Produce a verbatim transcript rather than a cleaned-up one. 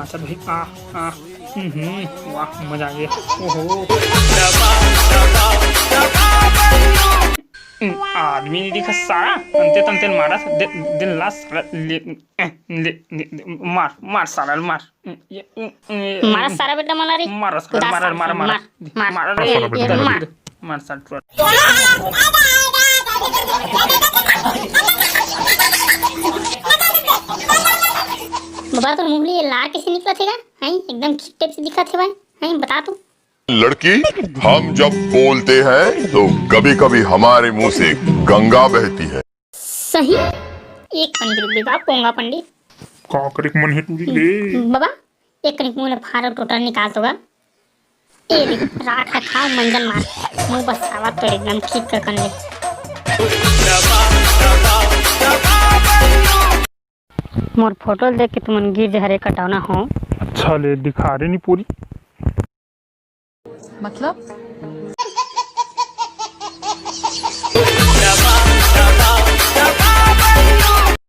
अच्छा भाई, आ, आ, हम्म, वाह, मजा आ गया। ओहो। हम्म, आदमी नहीं दिखा सारा, अंते तंते मारा, दे, दिन ला सारा, ले, ले, ले, ले, मार, मार सारा, मार। हम्म, ये, हम्म, ये, मारा हम्म, सारा बेटा मला रे। मारा सारा, उदास मारा, सारा, मारा, मारा, मार, मार। मारा रे, मार, ये मार। मार सारा। बाबा, तोर मुंह ले ये लार कैसे निकला थे? हैं, एकदम खीट टाइप से दिखा थे भाई। हैं, बता तू। लड़की, हम जब बोलते हैं तो कभी-कभी हमारे मुंह से गंगा बहती है। सही। एक कनिक रुक बे बा, पोंगा पंडित। का करे के मन हे टूरी ले? बाबा, एक कनिक मुंह ले फारो टोटल निकाल तो गा। ए रे, राख रखा मंजन मार। मुंह बसावा तो एकदम ठीक कर कन ले। मोर फोटो ल देख के तुमन गिर जहरे कटौना हो। अच्छा ले दिखा रे नी पूरी। मतलब?